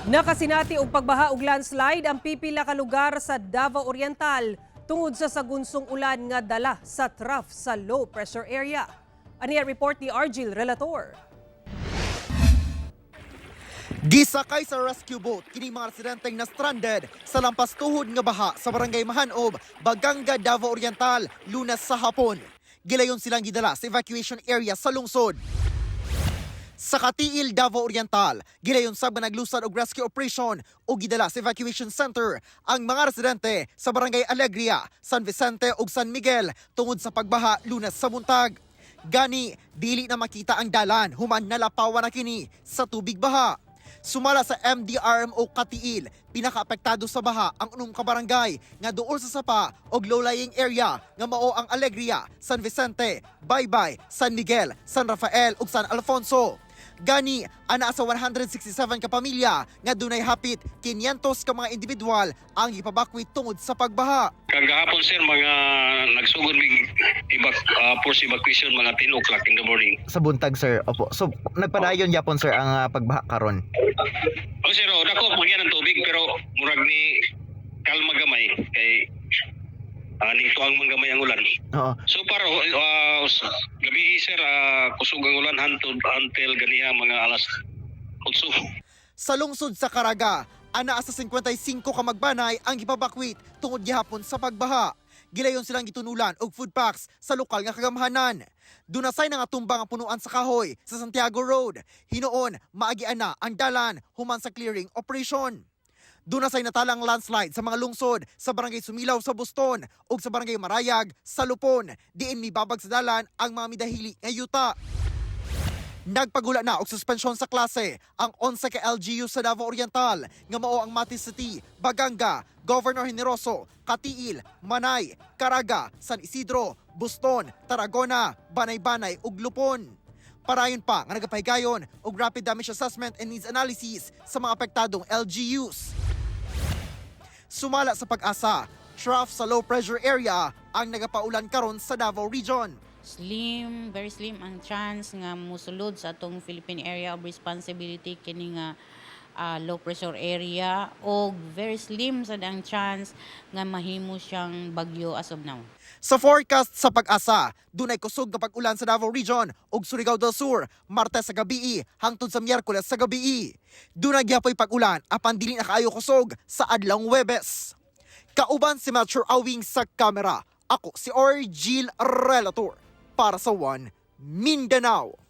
Nakasinati og pagbaha ug landslide ang pipila ka lugar sa Davao Oriental tungod sa sagunsong ulan nga dala sa trough sa low pressure area. Ani ang report ni Argil Relator. Gisakay sa rescue boat kini mga residenteng na stranded sa lampas tuhod nga baha sa Barangay Mahanob, Baganga, Davao Oriental, Lunes sa hapon. Gilayon silang gidala sa evacuation area sa lungsod. Sa Katiil, Davao Oriental, gilayon sab nga naglusad og rescue operation ug gidala sa evacuation center ang mga residente sa Barangay Alegria, San Vicente ug San Miguel tungod sa pagbaha Lunes sa buntag. Gani, dili na makita ang dalan human nalapawan na kini sa tubig baha. Sumala sa MDRMO Katiil, pinakaapektado sa baha ang unom ka barangay nga duol sa sapa og low-lying area nga mao ang Alegria, San Vicente, Baybay, San Miguel, San Rafael ug San Alfonso. Gani, ana sa 167 ka pamilya nga dunay hapit 500 ka mga individual ang gipabakwit tungod sa pagbaha. Kagahapon, sir, mga nagsugod mig force evacuation mga 10 o'clock in the morning. Sa buntag, sir. Opo. So nagpadayon gyapon, sir, ang pagbaha karon? O sir, oh, dako magyan ang tubig pero murag ni kalma gamay kay ning tuang man gamay ang ulan. So para gabi, sir, kusog ang ulan hantod until ganiha mga alas 8. Sa lungsod sa Caraga, ana sa 55 ka magbanay ang gipabakwit tungod gihapon sa pagbaha. Gilayon silang gitunulan og food packs sa lokal nga kagamhanan. Dunasay nga tumbang ang punuan sa kahoy sa Santiago Road. Hinuon, maagian na ang dalan human sa clearing operation. Dunasay natalang landslide sa mga lungsod sa Barangay Sumilaw sa Buston ug sa Barangay Marayag sa Lupon. Diin mibabag sa dalan ang mga midahili nga yuta. Nagpagula na og suspensyon sa klase ang 11 ka LGU sa Davao Oriental nga mao ang Mati City, Baganga, Governor Generoso, Katiil, Manay, Caraga, San Isidro, Buston, Tarragona, Banay-Banay ug Lupon. Parayon pa nga nagapahigayon og rapid damage assessment and needs analysis sa mga apektadong LGUs. Sumala sa Pag-asa, trough sa low pressure area ang nagapaulan karon sa Davao Region. Slim, very slim ang chance nga musulod sa atong Philippine Area of Responsibility kini nga low pressure area o very slim sad ang chance nga mahimo siyang bagyo as of now. Sa forecast sa Pag-asa, dunay kusog nga pag-ulan sa Davao Region ug Surigao del Sur, Martes sa gabii hangtod sa Miyerkules sa gabii. Dunay gyapoy pag-ulan apan dili na kaayo kusog sa adlawng Huwebes. Kauban si Melchor Awing sa kamera. Ako si Orgil Relator para sa One Mindanao.